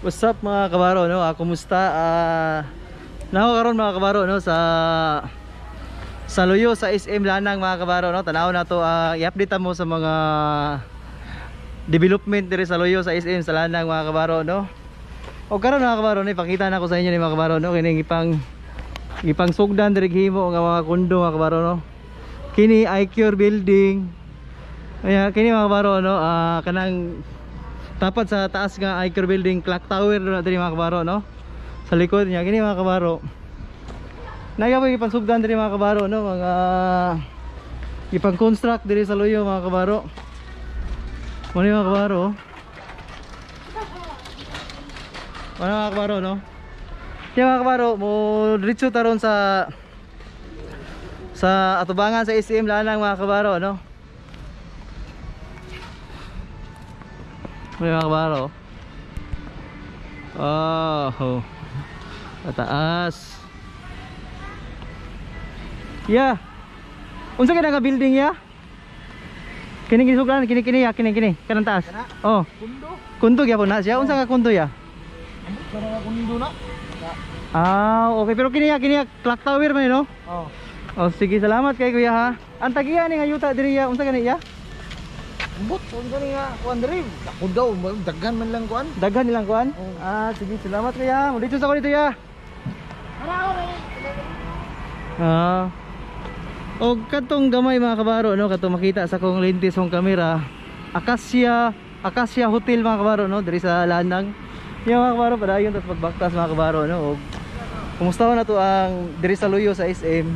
What's up, mga kabaro, no? Kumusta? Nako karon, mga kabaro, no, sa Luyo sa SM Lanang, mga kabaro, no. Tanaw na to, i-update mo sa mga development diri sa Luyo sa SM sa Lanang, mga kabaro, no. O karon, mga kabaro, no, ipakita na ko sa inyo ni, mga kabaro, no, kining ipang ipang sugdan diri himo nga mga kundo, mga kabaro, no. Kini iCure building. Aya kini, mga kabaro, no, kanang tapat sa taas nga iCure building, clock tower na diri, mga kabaro, no. Sa likod niya kini, mga kabaro. Naga po ipansugdan diri, mga kabaro, no, mga ipang construct diri sa Luyo, mga kabaro. Mo ni, mga kabaro. Ano, mga kabaro, no? Kaya, mga kabaro, mo diretso taron sa atubangan sa SM Lanang, mga kabaro, no. May mga kabaro. Oh, pataas. Yeah. Unsa kay nga building ya? Kini gisugdan kini kini ya, kini kini kanang taas. Oh. Kundo. Kundo gyapon na siya. Unsa nga kundo ya? Kana nga kundo na. Ah, okay, pero kini ya, kini ya, clock tower man, no? Oh. Oh, sige, salamat kay kuya ha. Ang tagiya ni nga yuta diri ya, unsa gani ya? Ambot, unsa ni nga kuan diri? Ako daw, daghan man lang kuan. Daghan nilang kuan? Oh. Ah, sige, salamat kuya. Mo dito sa ko dito ya. Ah. Og katong gamay, mga kabaro, no, katong makita sa kong lente sa kong kamera, Acacia, Acacia Hotel, mga kabaro, no, diri sa Lanang. Yung mga kabaro, padayon tas pagbaktas, mga kabaro, no. Og kumusta na to ang diri sa Luyo sa SM?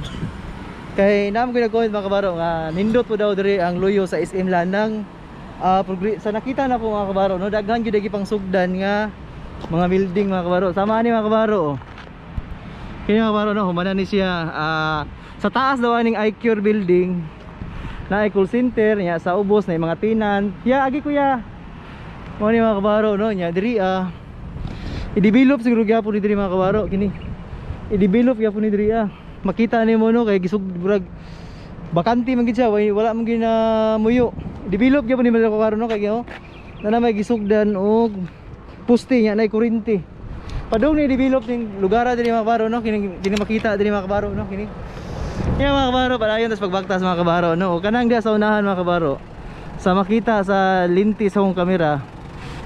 Kay namo ko nag-comment, mga kabaro, nga nindot po daw diri ang Luyo sa SM Lanang. Sa nakita na po, mga kabaro, no, daghan gyud pang sugdan nga mga building, mga kabaro. Sama ani, mga kabaro, oh. Kini, mga kabaro, no, humana ni siya, sa taas daw aning iCure building na call center niya, sa ubos na mga tenant. Ya agi kuya. Mo ni, mga kabaro, no, nya diri i-develop siguro gyapon ni diri, mga kabaro, kini. I-develop gyapon ni diri ah. Makita nimo, no, kay gisug burag bakante man gid siya, wala man gid na muyo. Develop gyapon ni, mga kabaro, no, kay oh, na may gisugdan og poste niya nay kuryente. Padung ni develop ning lugar diri, mga kabaro, no, kini kini makita diri, mga kabaro, no, kini. Kaya, mga kabaro, padayon tas pagbaktas, mga kabaro, no. O kanang diya sa unahan, mga kabaro. Sa makita sa linti sa akong kamera,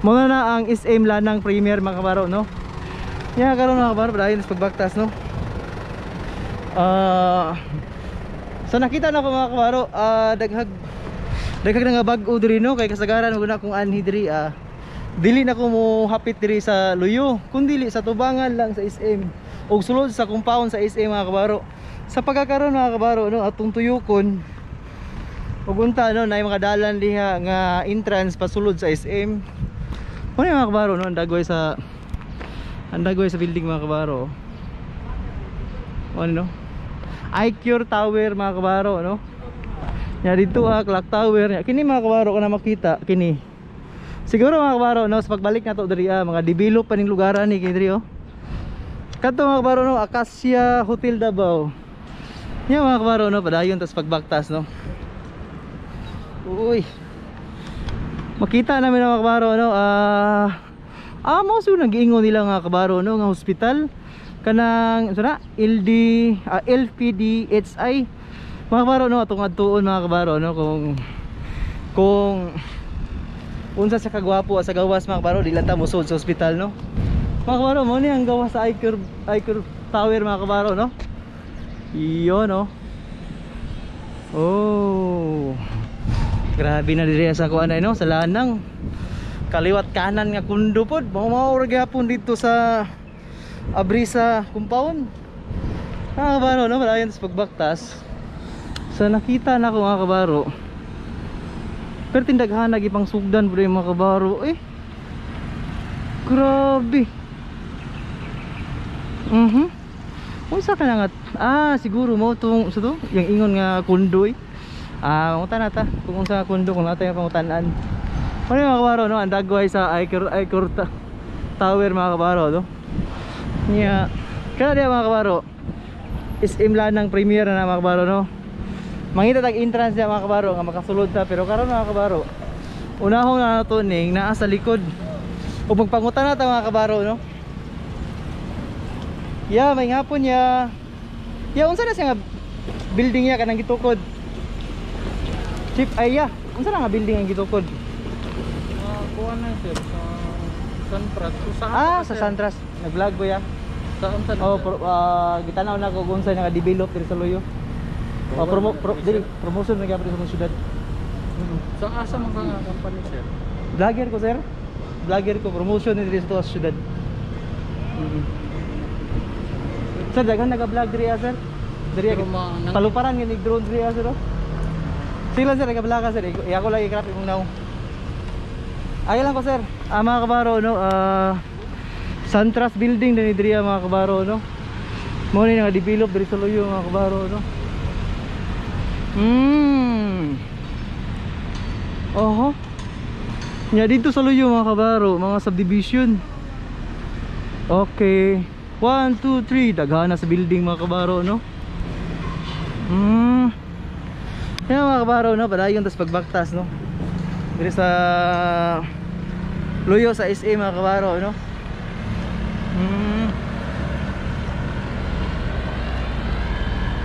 mo na ang SM Lanang Premier, mga kabaro, no. Kaya karon, mga kabaro, padayon tas pagbaktas, no. Sa nakita na ko, mga kabaro, daghag daghag na nga bag-o diri, no, kay kasagaran mo na kung anhi diri dili na ko mo hapit diri sa Luyo, kundi sa tubangan lang sa SM og sulod sa compound sa SM, mga kabaro. Sa pagkakaroon, mga kabaro, no, atong tuyokon ug unta, no, naay mga dalan diha nga entrance pasulod sa SM. Mo ni, mga kabaro, no, ang dagway sa building, mga kabaro. Ano, no? iCure Tower, mga kabaro, no. Nya dito clock tower nya. Kini, mga kabaro, kana makita kini. Siguro, mga kabaro, no, sa pagbalik na to diri mga develop pa ning lugaran ni kini diri oh. Kadto, mga kabaro, no, Acacia Hotel Davao. Nya, mga kabaro, no, padayon tas pagbaktas, no. Uy. Makita namin, mga kabaro, no, mo so nag-iingon nila nga kabaro, no, nga hospital kanang unsa na LD LPDHI, mga kabaro, no, atong adtuon, mga kabaro, no, kung unsa sa kagwapo sa gawas, mga kabaro, di lang ta mosud sa ospital, no, mga kabaro. Mo ni ang gawas sa iCure iCure Tower, mga kabaro, no. Iyon, no. Oh, grabe na diri sa kuan ay, no, sa Lanang, kaliwat kanan nga kundo pod, mao mao ra gyapon dito sa Abrisa compound, mga kabaro, no. Padayon sa pagbaktas. Sa nakita na ko, mga kabaro, pero tindaghan lagi pang sugdan bro, mga kabaro, eh. Grabe. Unsa ka na nga siguro mo tong sa to, yung ingon nga kundo eh. Pangutan na ta kung unsa nga kundo, kung natay pangutanan. Ano, mga kabaro, no, ang dagway sa iCure iCure Tower, mga kabaro, no. Nya kada diya, mga kabaro, SM Lanang Premier na, mga kabaro, no. Mangita tag entrance diya, mga kabaro, nga makasulod ta, pero karon, mga kabaro, unahon na nato ning naa sa likod. O magpangutan na ta mga kabaro no. Ya, may hapon ya. Ya, unsa na siya nga building ya kanang gitukod? Chief, ay ya, unsa na nga building ang gitukod? Kuha na sir sa Santras. So, saan Ah, ka, sa sir? Santras. Nag-vlog ko ya. Saan sa Oh, gitanaw na ko kung unsa nga develop diri sa Luyo. Oh, dili, promotion na gyapon sa mga syudad. Sa asa man ka nga company, sir? Vlogger ko, sir. Vlogger ko, promotion ni diri sa tuwa syudad. Sir, daghan naga-vlog diri ah, sir. Diri Pero paluparan nga nig drone diri ah, sir. Oh. Sige lang sir, nag-vlog ka sir. Ako lang i-crop imong naong. Ay lang ko sir. Ah, mga kabaro no, Santras building din diri ah, mga kabaro no. Mo ni nga develop diri sa Luyo mga kabaro no. Oho. Nya dito sa Luyo mga kabaro, mga subdivision. Okay. 1 2 3 daghan na sa building mga kabaro no. Yan mga kabaro no, padayon tas pagbaktas no. Diri sa Luyo sa SA mga kabaro no.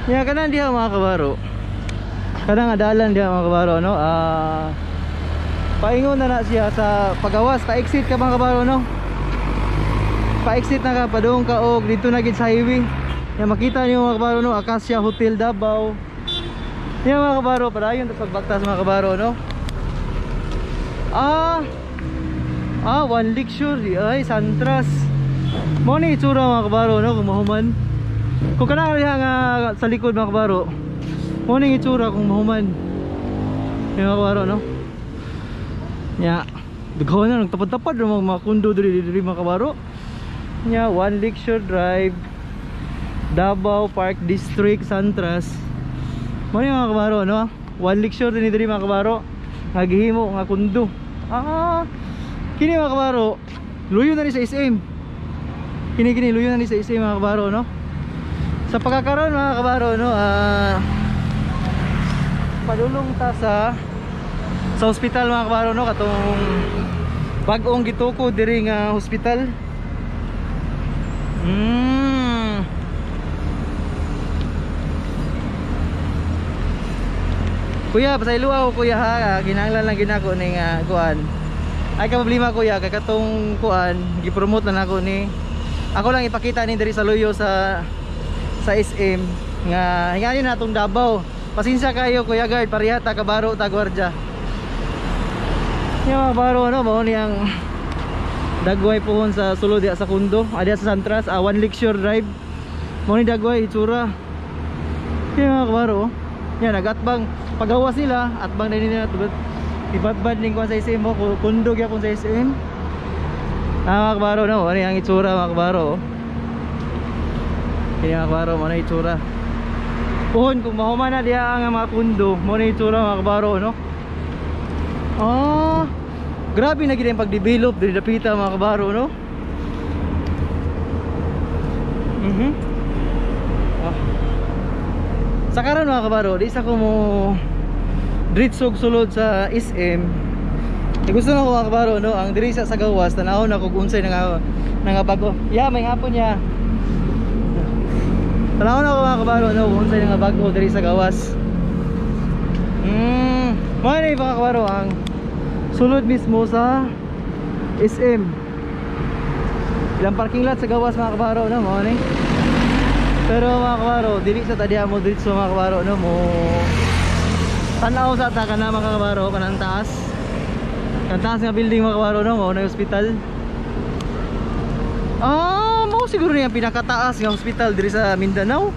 Ya kanan diha mga kabaro. Kanang adalan diha mga kabaro no. Paingon na na siya sa pagawas, pa-exit ka mga kabaro no. Pa-exit na ka padung ka og dito na gid sa highway. Ya makita niyo mga kabaro no, Acacia Hotel Davao. Ya mga kabaro, padayon tas pagbaktas mga kabaro no. One lecture di ay Santras. Mo ni itsura mga kabaro no kung mahuman. Kung kana diha nga sa likod mga kabaro. Mo ni itsura kung mahuman. Yung mga kabaro no. Nya, daghan na nagtapad-tapad ra mga kundo diri diri mga kabaro. Nya, One Lakeshore Drive, Davao Park District, Santras. Mo ni mga kabaro no. One Lakeshore dinhi diri mga kabaro. Nga gihimo nga kundo. Kini mga kabaro, luyo na ni sa SM. Kini kini luyo na ni sa SM mga kabaro no. Sa pagkakaroon mga kabaro no, padulong ta sa hospital mga kabaro no, katong bag-ong gituko diri nga hospital. Kuya, pasaylo ako kuya ha, kinahanglan lang ginako ning kuan. Ay ka problema kuya, kay katong kuan gi-promote na nako ni. Ako lang ipakita ni diri sa Luyo sa SM nga hingayon na atong Davao. Pasensya kayo kuya guard, pareha ta kabaro ta gwardiya. Yung mga kabaro no, mao niyang dagway pohon sa sulod diha sa kundo, diha sa Santras, One Lakeshore Drive. Mao ni dagway itsura. Yung mga kabaro, oh. Yan nagatbang pagawas nila, atbang din nila ibadbad ning kuan sa SM mo, kundo gyapon sa SM. Mga kabaro no, ano ang itsura mga kabaro, oh. Kaya mga kabaro, mao na itsura. Pohon kung mahuman na diha ang mga kundo, mao na itsura mga kabaro no. Grabe na gid ang pag-develop diri dapita mga kabaro no. Sa karon mga kabaro, di sa ko mo diretsog sulod sa SM. Gusto na ko mga kabaro no, ang diri sa gawas tan-aw na kog unsay nga bago. Ya, may hapon ya. Tan-aw na ko mga kabaro no, kung unsay nga bago diri sa gawas. Mao na mga kabaro ang sulod mismo sa SM. Ilang parking lot sa gawas mga kabaro no, mao ni. Pero mga kabaro, dili sa tadiya mo diretso mga kabaro no, mo tan-aw sa ta kana mga kabaro kanang taas. Kanang taas nga building mga kabaro no, mao na yung hospital. Mao siguro niya pinakataas nga hospital diri sa Mindanao.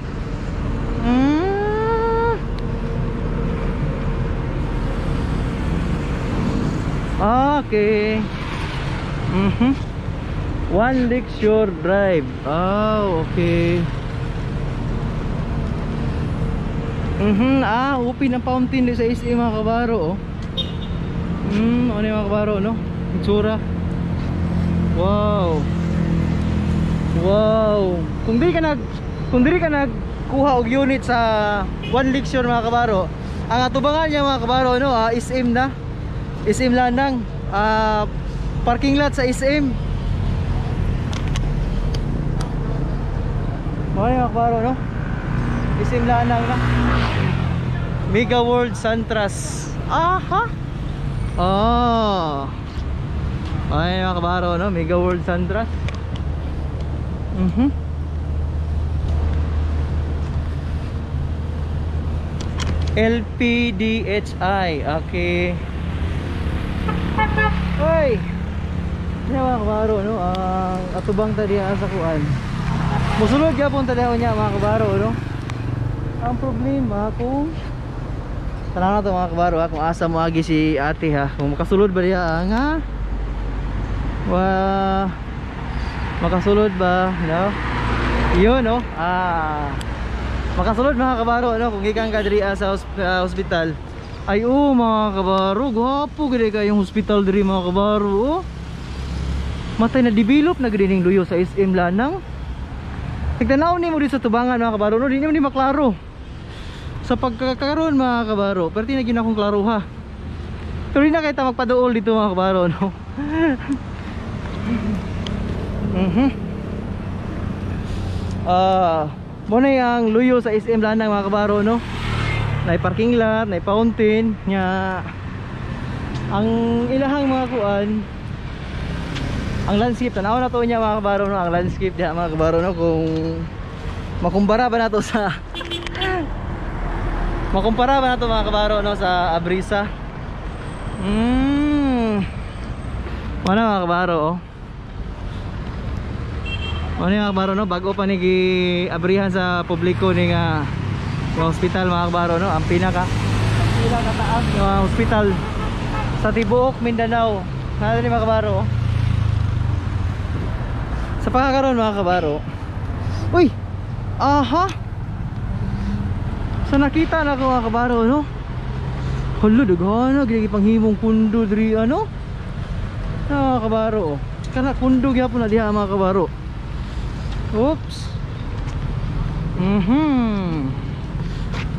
Okay. One Lakeshore Drive. Oh, okay. Open ang fountain dito sa SM mga kabaro, oh. Ano yung mga kabaro, no? Itsura. Wow. Wow. Kung dili ka nagkuha og unit sa One Lakeshore mga kabaro, ang atubangan niya mga kabaro, no, SM na. SM Lanang. Parking lot sa SM. Mao ni mga kabaro, no? SM Lanang na. Mega World Santras. Aha. Oh. Ay mga kabaro, no? Mega World Santras. LPDHI. Okay. Hoy. Niya mga kabaro, no? Ang atubang ta diha sa kuan. Musulod gyapon ta diha niya mga kabaro, no? Ang problema kung tanaw na to mga kabaro, ha, kung asa mo agi si ate, ha. Kung makasulod ba diha nga? Wa makasulod ba, no? Iyon, no? Ah. Makasulod mga kabaro, no? Kung gikan ka diri sa hospital. Ay oh mga kabaro, gwapo gid kayong hospital diri mga kabaro, oh. Matay na develop na gid ning luyo sa SM Lanang. Nagtanaw nimo dito sa tubangan mga kabaro, no? Di nimo ni maklaro. Sa pagkakaroon mga kabaro, pero di na gyud akong klaro, ha. Pero di na kay ta magpaduol dito mga kabaro, no. Mo na ang luyo sa SM Lanang mga kabaro, no. Nay parking lot, nay fountain nya. Ang ilahang mga kuan, ang landscape, tanaw na to niya mga kabaro, no. Ang landscape diha mga kabaro, no, kung makumpara ba nato sa makumpara ba nato mga kabaro, no, sa Abrisa. Wala mga kabaro, oh. Ano mga kabaro, no, bago pa ni giabrihan sa publiko ni nga hospital mga kabaro, no, ang pinakataas nga hospital sa tibuok Mindanao. Nada ni mga kabaro, oh. Sa pagkakaroon mga kabaro. Uy! Aha! So nakita na ako mga kabaro, no? Hala, daghana gid panghimong kundo diri, ano? Mga kabaro, oh. Kana kundo gyapon na diha mga kabaro. Oops.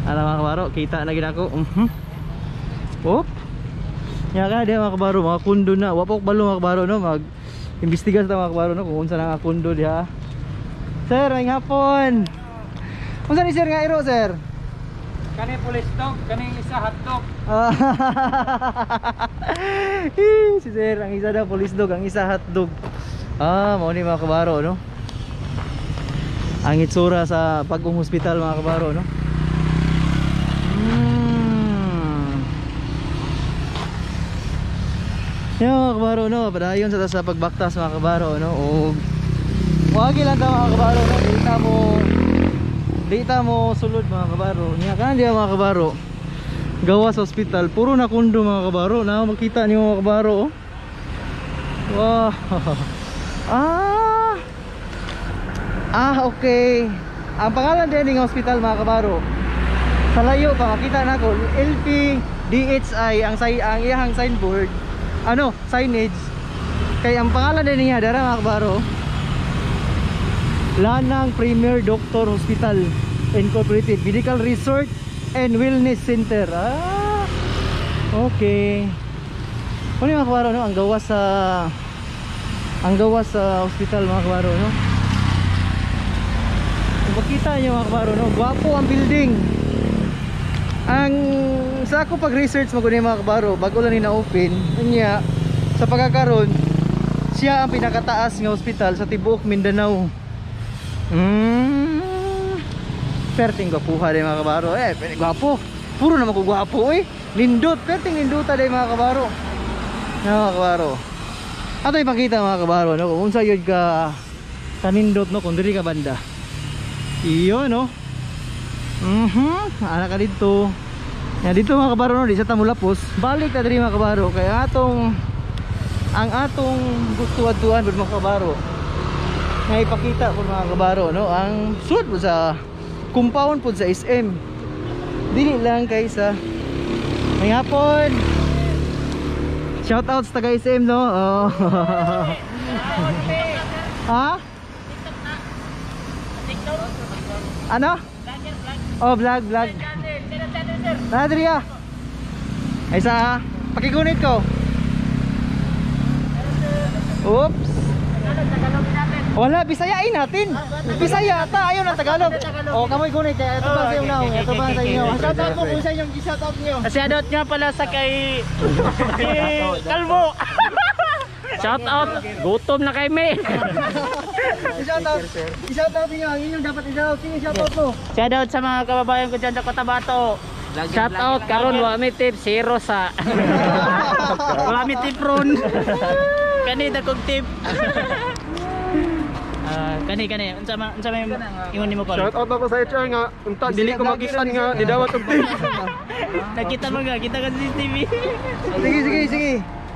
Ala mga kabaro, kita na gid ako. Oop. Nya ka diha mga kabaro, mga kundo na. Wa pa ko balo mga kabaro, no, mag imbestiga sa mga kabaro, no, kung unsa na nga kundo diha. Sir, may hapon. Unsa ni sir nga iro, sir? Kani police dog, kani isa hotdog. Si sir, ang isa daw police dog, ang isa hotdog. Ah, mao ni mga kabaro, no. Ang itsura sa bagong hospital mga kabaro, no. Yan mga kabaro, no, padayon sa pagbaktas mga kabaro, no. Og wagi lang ta mga kabaro, no, dita mo sulod mga kabaro. Nya kan diha mga kabaro, gawa sa hospital, puro na kundo mga kabaro. Na makita niyo mga kabaro, oh. Wow. Ah. Ah, okay. Ang pangalan din ng hospital mga kabaro, sa layo pa makita nako, LPDHI ang iyang signboard, ano, signage. Kay ang pangalan din niya dara mga kabaro, Lanang Premier Doctor Hospital Incorporated Medical Resort and Wellness Center. Ah, okay. Ano mga kabaro, no, ang gawa sa hospital mga kabaro, no. Kung makita niyo mga kabaro, no, gwapo ang building. Ang sa ako pag research maguni mga kabaro, bago lang ni na-open niya, sa pagkakaroon siya ang pinakataas nga hospital sa tibuok Mindanao. Perting gwapuha din mga kabaro. Gwapo. Puro naman ko gwapo, eh. Nindot, perting ninduta din mga kabaro. No, mga kabaro. Ato ipakita mga kabaro, no, kung unsa gyud ka kanindot, no, kung diri ka banda. Iyo, no. Ana ka dito. Ya dito mga kabaro, no, di sa tamulapos. Balik ta diri mga kabaro kay atong ang atong gusto adtuan pud mga kabaro. Nga ipakita pud mga kabaro, no, ang sud pud sa compound pud sa SM. Dili lang kaysa may hapon. Shout out sa taga SM, no. Oh. Ha? Ano? Oh, vlog, vlog. Adria. Ay sa pakigunit ko. Oops. Wala, bisayain natin. Bisaya ta, ayaw ng Tagalog. Oh, kamoy gunit kaya ito ba sa iyong naong? Ito ba sa inyo? Shout out mo kung sa inyong shout out niyo. Shoutout nga pala sa kay Kalbo. Shout out. Gutom na kay me. Shout out. Shout out niyo ang inyong dapat i-shout out. Sige, shout out mo. Shout out sa mga kababayan ko dyan sa Cotabato. Shout out karon wa mi tip zero sa. Wala mi tip ron. Kani dagkog tip. Kani kani unsa may ingon nimo ko? Shout out ako sa HR nga unta dili ko makitan nga nidawat og tip. Nakita mo nga, kita ka sa CCTV. Sige, sige, sige.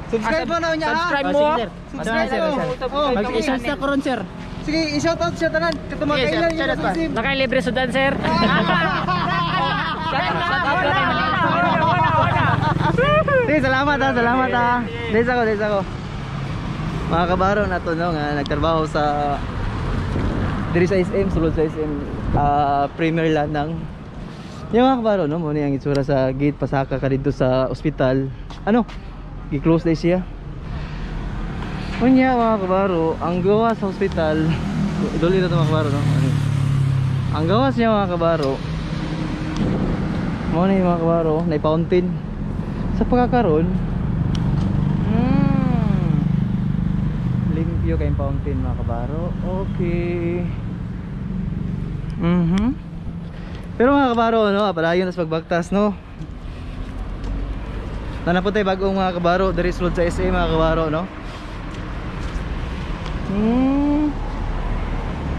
Subscribe mo na niya. Subscribe mo. Subscribe mo. Oh, Mag-isang sa karon sir. Sige, i-shout out siya tanan. Katumakailan niyo sa sim. Nakalibre sudan sir. Sige, salamat ha, salamat ha. Days ako, days ako. Mga kabaro na to no, nga nagtrabaho sa diri sa SM, sulod sa SM, Premier Lanang. Yung mga kabaro no, mo ni ang itsura sa gate pasaka ka dito sa ospital. Ano? Gi-close day siya. Unya mga kabaro, ang gawa sa ospital, duli na to mga kabaro no. Ano? Ang gawas niya mga kabaro, mo ni mga kabaro, na fountain. Sa pagkakaroon, limpyo kayong fountain mga kabaro. Okay. Pero mga kabaro, no, padayon tas pagbagtas, no. Nanapot tayo bagong mga kabaro diri sulod sa SA mga kabaro, no.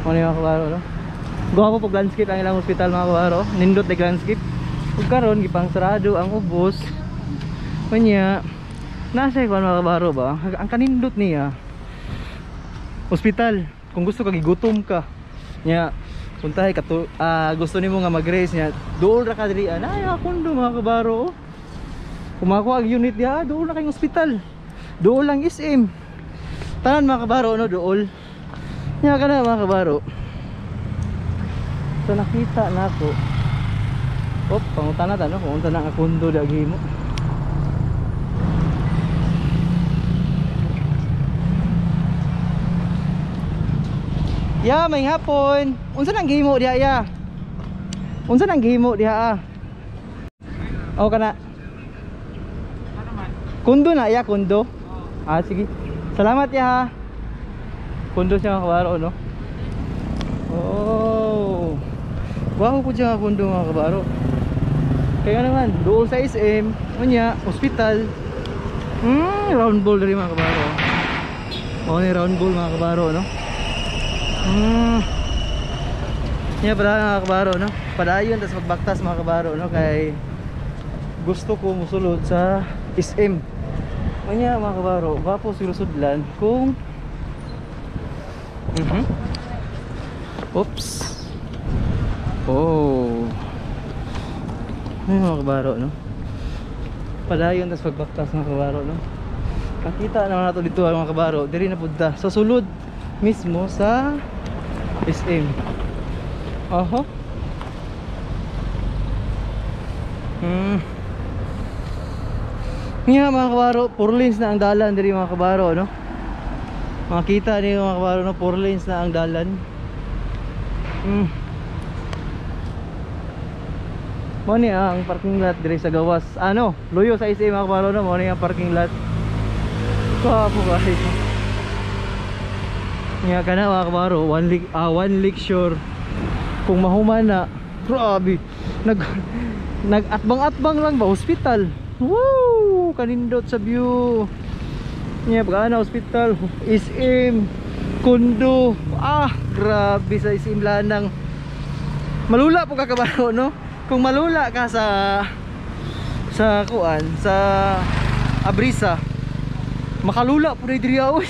Ano yung mga kabaro, no? Gwapo pag landscape ang ilang hospital mga kabaro. Nindot na landscape. Ug karon gipang sarado ang ubos. Kunya, nasa ikuan mga kabaro ba? Ang kanindot niya. Hospital. Kung gusto ka gigutom ka. Nya, puntahay ka to, gusto nimo nga mag-race niya, duol ra ka diri ah. Ay, kundo mga kabaro. Oh. Kung makuha ang unit diha, duol na kayong hospital. Duol lang SM. Tanan mga kabaro no, duol. Nya ka na mga kabaro. So nakita nako. Op, pangutana ta no, kung unsa na ang kundo di mo. Ya, may hapon. Unsa nang gihimo diha ya? Unsa nang gihimo diha ah? O kana. Kundo na ya, kundo. Ah, sige. Salamat ya ha. Kundo siya mga kabaro no. Oh. Wow po siya kundo mga kabaro. Kaya naman, doon sa SM, unya, hospital. Round ball diri mga kabaro. Oh, ni round ball mga kabaro no. Nya pala mga kabaro no. Padayon tas magbaktas mga kabaro no kay gusto ko musulod sa SM. Unya mga kabaro, gwapo siguro sudlan kung Oops. Oh. Ayun mga kabaro no. Padayon tas pagbaktas mga kabaro no. Nakita naman nato dito mga kabaro, diri na pud ta sa sulod mismo sa SM. Oho. Nga mga kabaro, 4 lanes na ang dalan diri mga kabaro no. Makita niyo mga kabaro no, 4 lanes na ang dalan. Mo ni ang parking lot diri sa gawas. Ano, luyo sa SM mga kabaro no, mo ni ang parking lot. Gwapo guys. Nga kana mga kabaro, one lecture. Kung mahuman na, grabe. Nag-atbang-atbang lang ba hospital. Woo, kanindot sa view. Nya pag ana hospital, SM, kundo. Ah, grabe sa SM Lanang. Malula po ka kabaro no. Kung malula ka sa kuan, sa Abrisa, makalula po diri oy.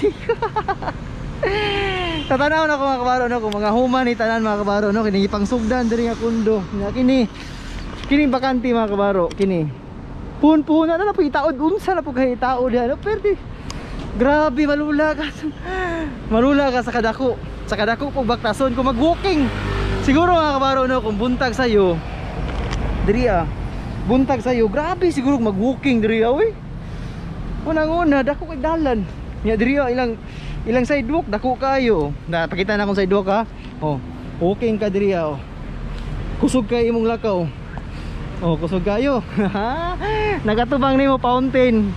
Tatanaw na ko mga kabaro no, kung mga human ni tanan mga kabaro no, kini ipangsugdan diri nga kundo. Nga kini kini bakante mga kabaro, kini. Pun-puna na na po itaod, unsa na po kay itaod diha no, pwede. Grabe malula ka. Malula ka sa kadako. Sa kadako po baktason kung mag-walking. Siguro mga kabaro no, kung buntag sayo diri ah. Buntag sayo, grabe siguro mag-walking diri ah, oy. Unang-una dako kay dalan. Nya diri ah, ilang Ilang sidewalk dako kayo. Napakita na akong sidewalk ha. Oh, walking ka diri oh. Kusog kay imong lakaw. Oh, kusog kayo. Nagatubang nimo fountain.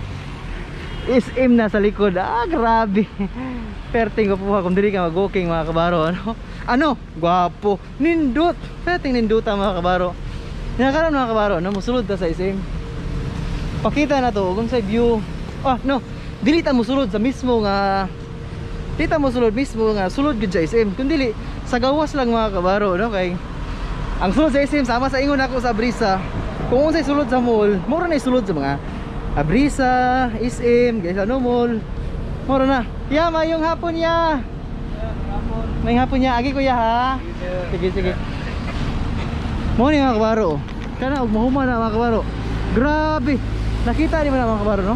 SM na sa likod. Ah, grabe. Perting ko po kung diri ka mag-walking mga kabaro, ano? Ano? Gwapo. Nindot. Perting ninduta mga kabaro. Nakaroon mga kabaro, no? Musulod ta sa SM. Pakita na to kung sa view. Ah, no. Dili ta musulod sa mismo nga dili ta musulod mismo nga sulod gud sa SM. Kun dili sa gawas lang mga kabaro, no? Kay ang sulod sa SM sama sa ingon ako sa Brisa. Kung unsay sulod sa mall, mura na sulod sa mga Abrisa, SM, guys, ano mall. Mura na. Ya, mayong hapon ya. Mayong hapon ya. Agi kuya ha. Sige, sige. Mo ni mga kabaro. Kana og mahuma na mga kabaro. Grabe. Nakita ni mo na mga kabaro, no?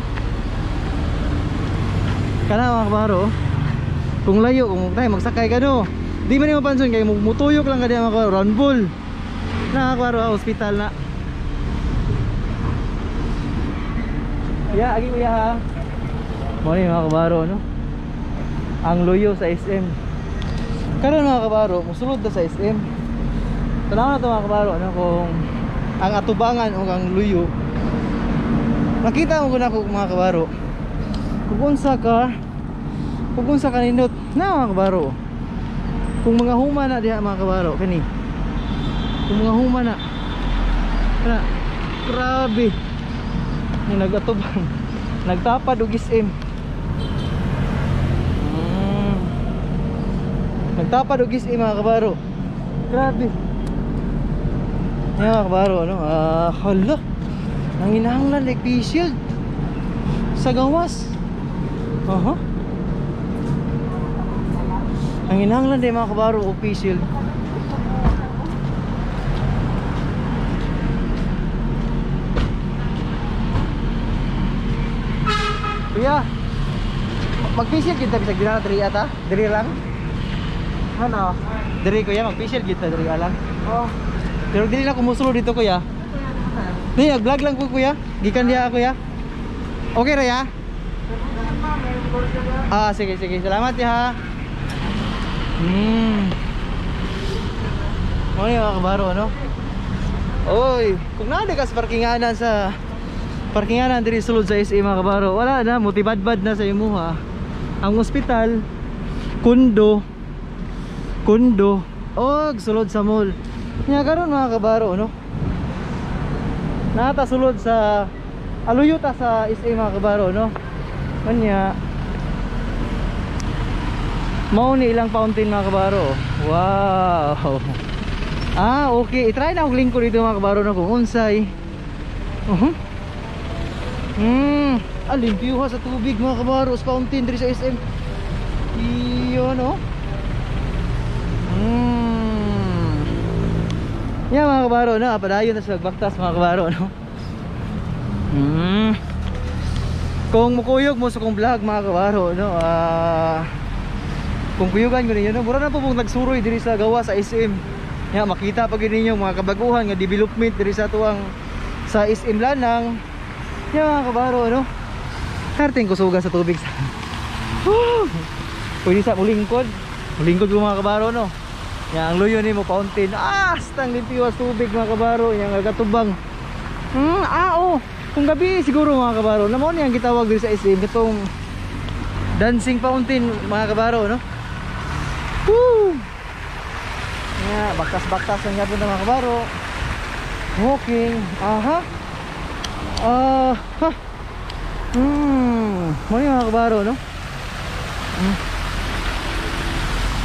Kana mga kabaro. Kung layo, kung tayo magsakay ka no. Di man nimo pansin kay mutuyok lang ka diha mga kabaro, round ball. Na kabaro, hospital na. Ya, agi kuya ha. Mo ni mga kabaro, no? Ang luyo sa SM. Karon mga kabaro, musulod na sa SM. Tanaw na to mga kabaro, ano, kung ang atubangan o ang luyo. Nakita mo ko na mga kabaro. Kung unsa ka nindot na mga kabaro. Kung mga huma na diha mga kabaro kani. Kung mga huma na. Kana, grabe. Ni nagatubang. Nagtapad og SM. Nagtapad og SM mga kabaro. Grabe. Yan mga kabaro, ano? Hala. Nanginahanglan like face shield sa gawas. Aha. Nanginahanglan din mga kabaro og face shield. Kuya, mag-face shield kita bisag dinara diri ata? Diri lang? Ano? Diri kuya, mag-face shield kita diri lang. Oh. Pero dili na kumusulo dito kuya. Di, nag-vlog lang po kuya. Gikan diya kuya. Okay ra ya? Ah, sige sige. Salamat ya. Mo ni mga kabaro, ano? Oy, kung naa ka sa parkinganan diri sulod sa SM mga kabaro, wala na, mutibadbad na sa imuha. Ang ospital, kundo, og sulod sa mall. Nya karon mga kabaro, no? Nata sulod sa aluyo ta sa SM mga kabaro, no? Kanya mao ni ilang fountain mga kabaro. Wow. Ah, okay. I-try na og lingkod dito mga kabaro, no, kung unsay. Ah, limpyo ha sa tubig mga kabaro sa fountain diri sa SM. Iyo, no? Yan mga kabaro, no? Padayon na sa pagbaktas mga kabaro, no? Kung mukuyog mo sa kong vlog mga kabaro, no? Kung kuyugan ko ninyo, no? Mura na po pong nagsuroy diri sa gawa sa SM. Yan, makita pa gyud ninyo mga kabaguhan nga development diri sa tuwang sa SM Lanang. Yan mga kabaro, no? Harting kusuga sa tubig sa. Woo! Pwede sa mulingkod. Mulingkod ko mga kabaro, no? Yan, ang luyo nimo fountain. Ah, stang limpyo sa tubig mga kabaro, yang gatubang. Oh. Kung gabi siguro mga kabaro, na mao ni ang gitawag diri sa SM katong dancing fountain mga kabaro, no? Woo! Ya, baktas-baktas ang gyapon mga kabaro. Walking. Aha. Aha. Mo ni mga kabaro, no?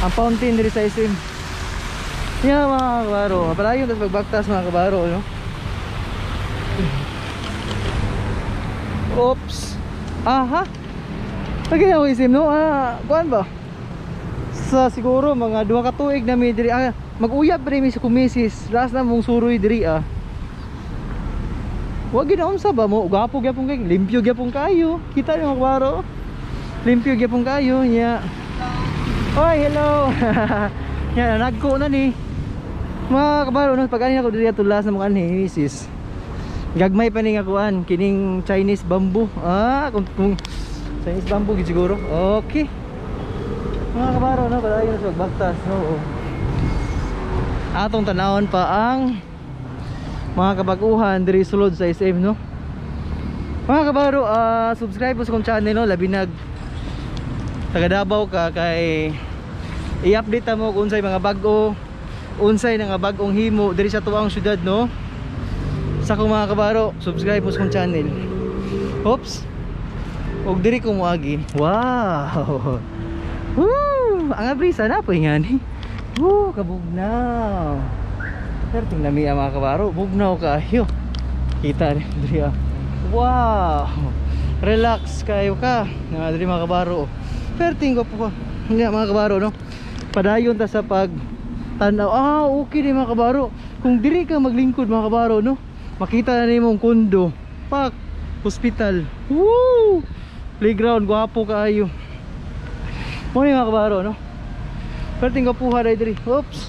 Ang fountain diri sa SM. Ya mga kabaro, palayon tas pagbaktas mga kabaro, no? Oops. Aha. Lagi na ako isim, no? Ah, kuan ba? Sa siguro mga 2 ka tuig na mi diri, mag-uyab rin mi sa kumisis. Last na mong suroy diri ah. Wa ginaunsa ba mo? Gwapo gyapon kay, limpyo gyapon kayo. Kita niyo mga kabaro. Limpyo gyapon kayo nya. Oy, hello. Nya nagko na ni. Mga kabaro, no, pag ani ako diri ato last na mga anhi misis. Gagmay pa ni nga kuan kining Chinese bamboo. Ah, kung Chinese bamboo gid siguro. Okay. Mga kabaro, no, padayon sa pagbaktas, no. Atong tanawon pa ang mga kabaguhan diri sulod sa SM, no. Mga kabaro, subscribe po sa kong channel, no, labi nag taga Davao ka kay i-update mo kung unsay mga bag-o, unsay nga bag-ong himo diri sa tuang syudad, no. Sa akong mga kabaro, subscribe po sa kong channel. Oops. Og diri ko moagi. Wow. Woo! Ang brisa na po ingani. Woo, kabugnaw. Pero tingnan mi ang mga kabaro, bugnaw kaayo. Kita ni diri ah. Wow. Relax kayo ka. Nga diri mga kabaro. Pero tingko po. Nga mga kabaro, no. Padayon ta sa pag tanaw. Ah, okay ni mga kabaro. Kung diri ka maglingkod mga kabaro, no. Makita na nimo ang kondo, park, hospital. Woo! Playground, gwapo kaayo. Mo ni mga kabaro, no. Pero tingko puha dai diri. Oops.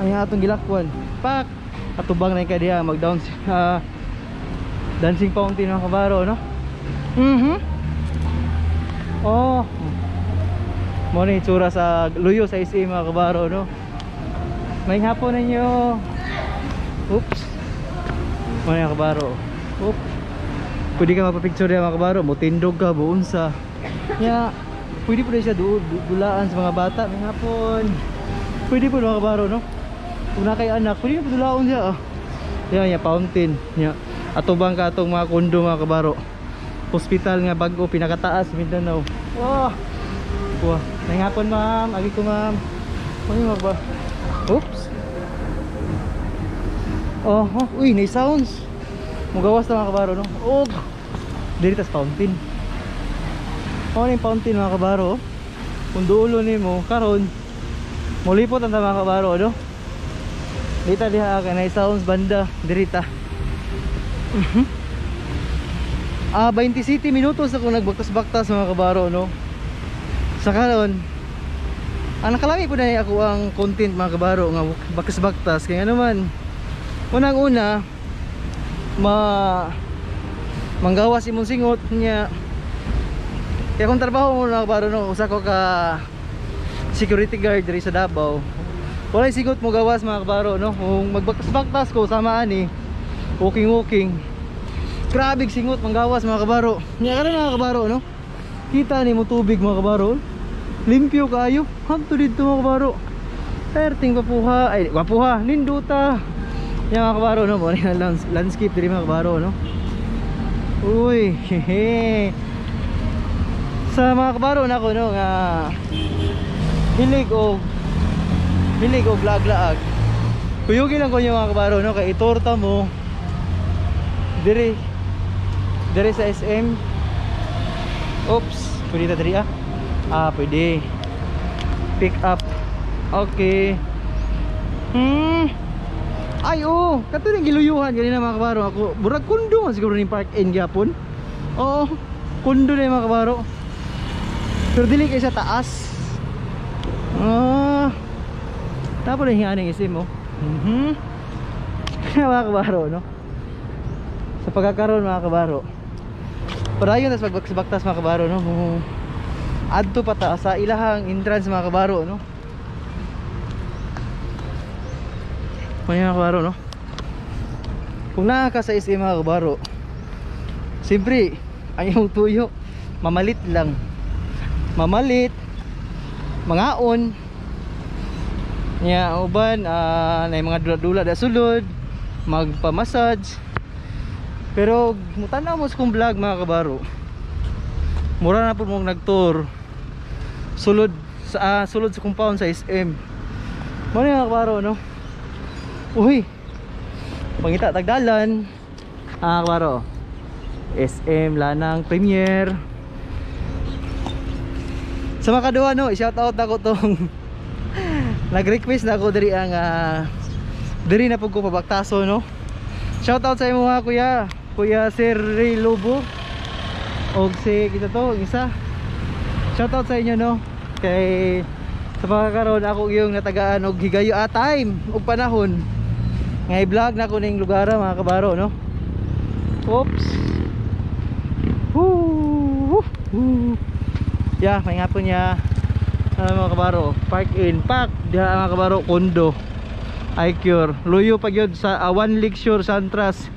Ay atong gilakwan. Pak. Atubang na kay diha mag down dancing fountain mga kabaro, no. Oh. Mo ni itsura sa luyo sa SM mga kabaro, no. May hapon ninyo. Oops. Mo ni mga kabaro. Oops. Pwede ka mapapicture diha mga kabaro, motindog ka buon sa. Ya, pwede po siya dulaan sa mga bata. May hapon. Pwede po mga kabaro, no. Kung na kay anak, pwede po dulaon siya. Oh. Yan, ya fountain. Ya. Atubang ka atong mga kondo mga kabaro. Hospital nga bag-o pinakataas Mindanao. Wow. Wow. May hapon ma'am, agi ko ma'am. Ano mga ba? Oops. Oh, oh, uy, nay sounds. Mugawas na mga kabaro, no. Og diri tas fountain. Oh, ning fountain mga kabaro. Kung dulo nimo karon molipot ang mga kabaro, no. Dita diha kay nay sounds banda diri ta. 27 minutos ako nagbaktas-baktas mga kabaro, no. Sa karon ang nakalami po na ako ang content mga kabaro nga baktas-baktas kay ano man unang-una ma manggawas imong singot niya. Kaya kung trabaho mo mga kabaro, no, usa ko ka security guard diri sa Davao. Walay singot mo gawas mga kabaro, no. Kung magbaktas-baktas ko sama ani walking. Grabe singot manggawas mga kabaro. Nya karon mga kabaro, no. Kita ni mo tubig mga kabaro. Limpyo kaayo. Hanto didto mga kabaro. Perting gwapuha, ay gwapuha, ninduta. Nya mga kabaro, no, mo ni landscape diri mga kabaro, no. Uy, hehe. Sa mga kabaro nako, no, nga hilig og laag-laag. Kuyugin lang ko niyo mga kabaro, no, kay itorta mo diri diri sa SM. Oops, pwede ta diri ah. Ah, pwede. Pick up. Okay. Ay oh, kato ning giluyuhan ganina mga kabaro ako. Murag kundo man siguro ning park in gyapon. Oo, kundo na mga kabaro. Pero dili kay sa taas. Ah. Tapos na hinganing isim mo. Mga kabaro, no. Sa pagkakaroon mga kabaro. Padayon tas pagbaktas mga kabaro, no. Adto pa ta sa ilahang entrance mga kabaro, no. Mga kabaro, no. Kung naa ka sa SM mga kabaro, siyempre ang imong tuyo mamalit lang. Mamalit, mangaon. Nya uban na mga dula-dula da sulod, magpa-massage. Pero mutanaw mo sa kong vlog mga kabaro, mura na po mong nagtour sulod sa sulod sa compound sa SM. Mo ni mga kabaro, no. Uy, pangita tagdalan. Ah, kabaro. SM Lanang Premier. Sa mga kaduha, no, i-shout out ako tong nag-request na ako diri ang diri na pud ko pabaktaso, no. Shout out sa imo mga kuya, Kuya Sir Ray Lobo og si kita to isa. Shout out sa inyo, no. Kay sa pagkakaroon ako yung natagaan og higayo a time og panahon nga i-vlog na ko ning lugar mga kabaro, no. Oops. Woo. Woo. Yeah, may hapon niya. Ano mga kabaro, park in, park diha mga kabaro, kondo. iCure, luyo pag yun sa One Lakeshore Santras.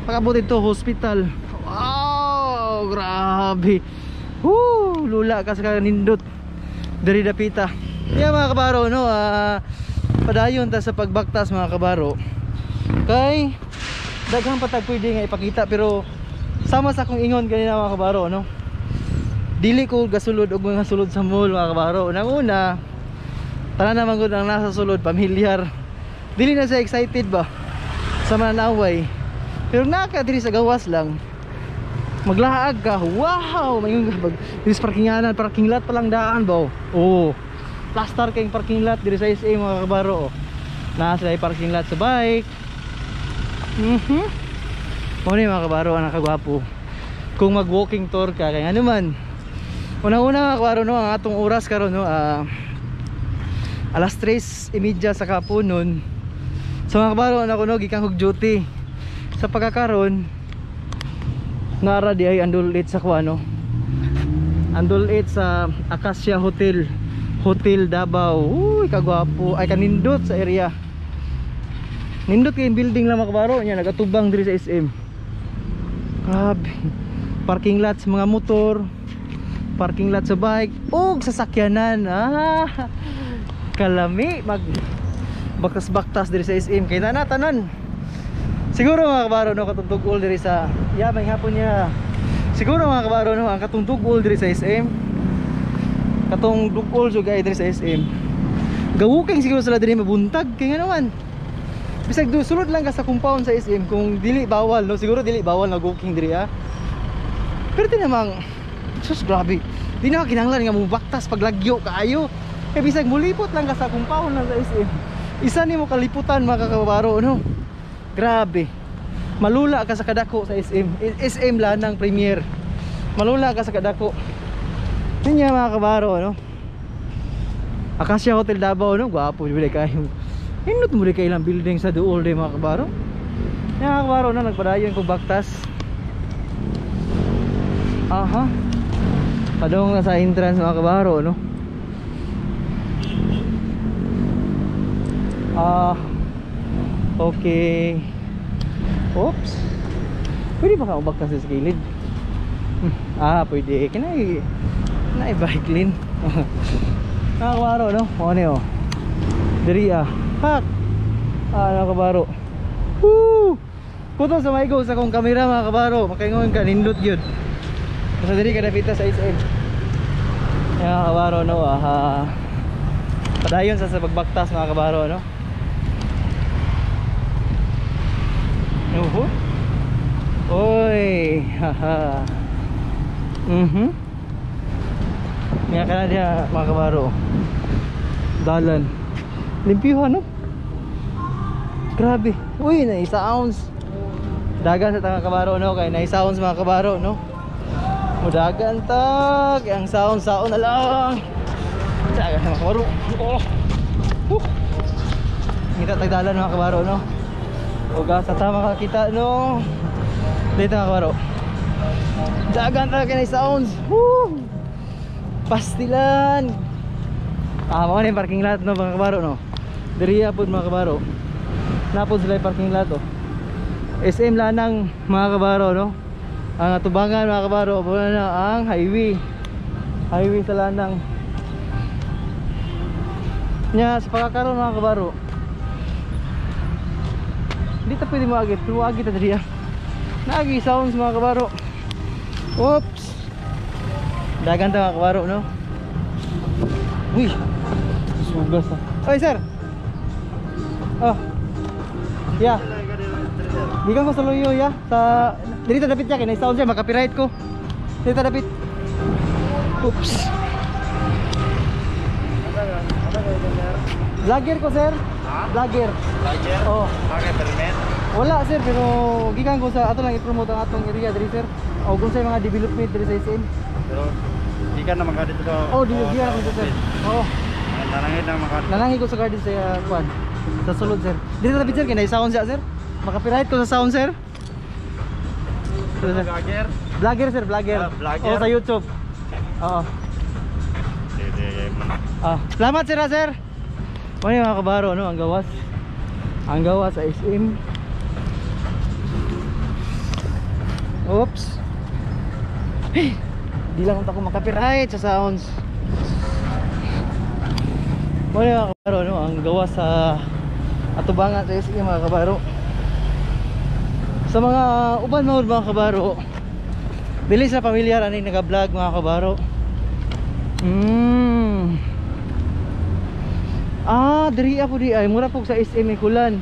Pag-abot ito, hospital. Wow, grabe. Woo, lula ka sa kanindot. Diri dapita. Yeah mga kabaro, no, padayon ta sa pagbaktas mga kabaro. Kay daghang patag pwede nga ipakita, pero sama sa akong ingon ganina mga kabaro, no. Dili ko gasulod og mga sulod sa mall mga kabaro. Unang una, tanan naman gud ang nasa sulod pamilyar. Dili na siya excited ba sa mananaway. Pero naka diri sa gawas lang, maglaag ka, wow, mayon ka pag diri sa parkinganan, parking lot pa lang daan ba. Oh, plaster kayong parking lot diri sa SA mga kabaro. Oh. Naa sila parking lot sa bike. Mao ni mga kabaro ang nakagwapo kung mag walking tour ka kay ano man. Una-una mga kabaro, no, ang atong oras karon, no, alas 3:30 sa kapunon. So mga kabaro, ano ko, no, gikan kog duty. Sa pagkakaron nara di ay andulit sa kuano. Andulit sa Acacia Hotel, Hotel Davao. Uy, kagwapo, ay kanindot sa area. Nindot kay building lang mga kabaro nya, nagatubang diri sa SM. Grabe. Parking lot sa mga motor, parking lot sa bike, ug sasakyanan. Ah, kalami mag baktas-baktas diri sa SM kay na tanan. Siguro mga kabaro, no, katong tug-ol diri sa ya may hapon niya. Siguro mga kabaro, no, ang katong tug-ol diri sa SM, katong tug-ol jud ay diri sa SM. Gawuking siguro sila diri mabuntag kay nga naman. Bisag do sulod lang ka sa compound sa SM kung dili bawal, no, siguro dili bawal na walking diri ah. Pero di namang sus grabe. Di na kinahanglan nga mobaktas paglagyo kaayo. Kay bisag mulipot lang ka sa compound lang sa SM. Isa nimo kaliputan mga kabaro, no. Grabe. Malula ka sa kadako sa SM. SM Lanang Premier. Malula ka sa kadako. Niya mga kabaro, no. Acacia Hotel Davao, no, gwapo jud kayo. Indot mo rin kailang building sa duol day mga kabaro. Yan mga kabaro, no, nagpadayon kong baktas. Aha. Padong na sa entrance mga kabaro, no. Ah, okay. Oops. Pwede ba ka baktas sa gilid? Ah, pwede. Kinay na bike lane. Mga kabaro, no. Ano yo? Diri ah. Pak. Ah, mga kabaro. Woo! Kuto sa maigo sa akong kamera mga kabaro, makaingon ka nindot gyud. Basta diri ka dapita sa SM. Yan mga kabaro, no, ah, padayon sa pagbaktas mga kabaro, no. Uho. Oy, haha. Nga ka na diha mga kabaro. Dalan. Limpyuhan, no? Grabe. Uy, na isa ounce. Dagan sa tanga kabaro, no, kay na isa ounce mga kabaro, no. Mudagan ta, kay ang saon saon na lang. Dagan mga kabaro. Oh. Ngita tagdalan mga kabaro, no. Uga sa ta makakita, no. Dito mga kabaro. Dagan ta kay na isa ounce. Woo! Pastilan. Ah, mao ni parking lot, no, mga kabaro, no. Diriya pud mga kabaro. Napod sila yung parking lot, oh. SM Lanang mga kabaro, no. Ang atubangan mga kabaro, wala na ang highway. Highway sa Lanang. Nya sa pagkakaroon mga kabaro, di ta pwede moagit, pero moagi ta diri ah. Naagi sounds mga kabaro. Oops. Dagan ta mga kabaro, no. Uy. Sugas ah. Oy sir. Oh. Yeah. Gikan ko sa luyo ya. Sa diri ta dapit ya kay na sound siya, maka-copyright ko. Diri ta dapit. Oops. Vlogger ko sir. Vlogger. Vlogger? Oh. Okay, permit? Wala sir, pero gikan ko sa ato lang i-promote ang atong area diri sir. O kung sa mga development diri sa SM. Pero di ka naman ka dito sa... Oh, di gikan ako dito sir. Oh. Nanangin naman ka. Nanangin ko sa garden sa kwan. Sa sulod sir. Diri ta dapit sir kay na sound siya sir. Maka-copyright ko sa sound sir. Vlogger? Vlogger sir, vlogger. Ah, vlogger? Oh, sa YouTube. Oo. Sige, sige. Ah, salamat sir, ah, sir. Ano yung mga kabaro, no? Ang gawas. Ang gawas sa SM. Oops. Hey, di lang ako makapiright sa sounds. Ano yung mga kabaro, no? Ang gawas sa atubangan sa SM, mga kabaro. Sa mga uban mga kabaro, dili sa pamilyar aning naga-vlog, mga kabaro. Ah, diri ako di ay mura pug sa SM Ikulan.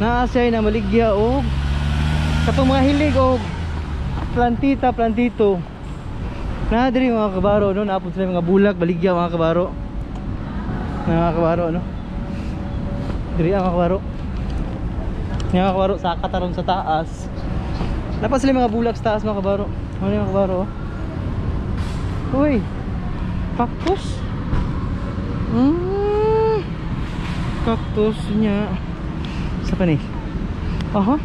Naa siya na maligya og katong mga hilig og plantita, plantito. Naa diri, mga kabaro, no, naa pud sila mga bulak baligya, mga kabaro. Mga kabaro, no. Diri ang mga kabaro. Mga kabaro, sa kataron sa taas. Naa pa sila mga bulak sa taas, mga kabaro. Ano yung mga kabaro? Oh? Uy. Cactus. Cactus niya. Sa pa ni? Aha.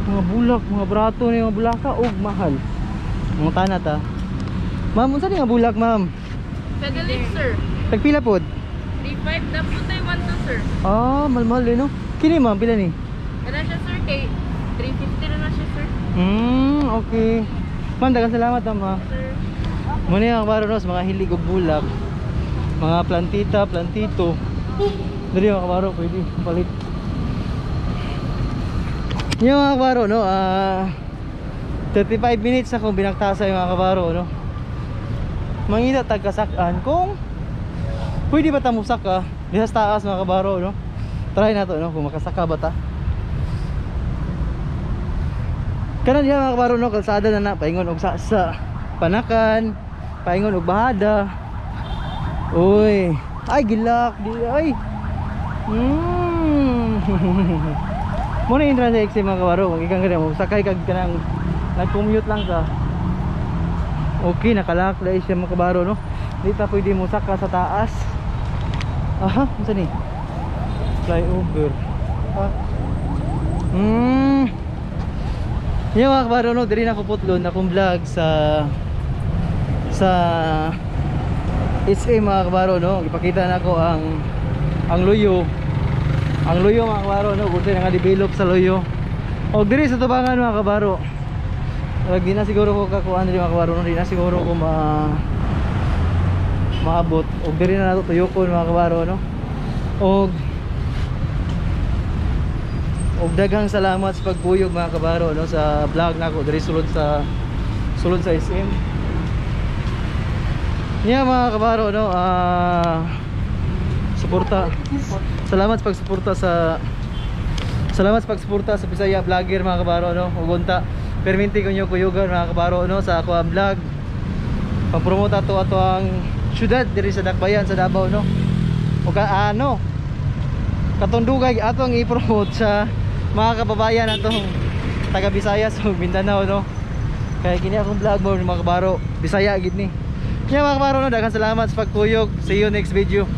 Mga bulak, mga brato ni mga bulaka og mahal. Mga tanat ah. Ma'am, unsa ni nga bulak, ma'am? Fedelic, sir. Tagpila pod? 3.5 na po tayo 1 sir. Ah, mahal-mahal eh, no? Kini, ma'am, pila ni? Kana siya, sir, kay 350 na na siya, sir. Okay. Ma'am, daghang salamat, ma'am, ha. Sir. Muna yung kabaro, no, sa mga hilig og bulak. Mga plantita, plantito. Dali, mga kabaro, pwede palit. Yung mga kabaro, no, 35 minutes akong binaktasa yung mga kabaro, no. Mangita tagkasakan kung pwede ba ta musaka di sa taas, mga kabaro, no. Try na to, no, kung makasaka ba ta. Kanan diha, mga kabaro, no, kalsada na na paingon og sa Panakan, paingon og Bahada. Uy, ay gilak di ay. Mo na entrance sa XM, mga kabaro, kung ikan ka mo sakay kag kanang nag-commute lang ka. Okay, nakalak dahil siya, mga kabaro, no. Di ta pwede mo saka sa taas. Aha, unsa ni? Flyover. Ah. Yung mga kabaro, no, diri na ko putlon akong vlog sa SM, mga kabaro, no. Ipakita na ko ang luyo. Ang luyo, mga kabaro, no, kung nga develop sa luyo. Og diri sa tubangan, mga kabaro. Di na siguro ko kakuan diri, mga kabaro, no, di na siguro ko maabot. Og diri na nato tuyokon, mga kabaro, no. Og daghang salamat sa pagkuyog, mga kabaro, no, sa vlog nako diri sulod sa SM. Niya, mga kabaro, no, suporta. Salamat sa pagsuporta sa Bisaya vlogger, mga kabaro, no. Ug unta perminti ko nyo kuyugan, mga kabaro, no, sa ako ang vlog. Pang-promote ato ato ang syudad diri sa Dakbayan sa Davao, no. O ka ano katundugay atong i-promote sa mga kababayan atong taga Visayas ug Mindanao, no. Kaya kini akong vlog mo, mga kabaro, Bisaya gid ni. Kaya, mga kabaro, no, daghang salamat sa pagkuyog. See you next video.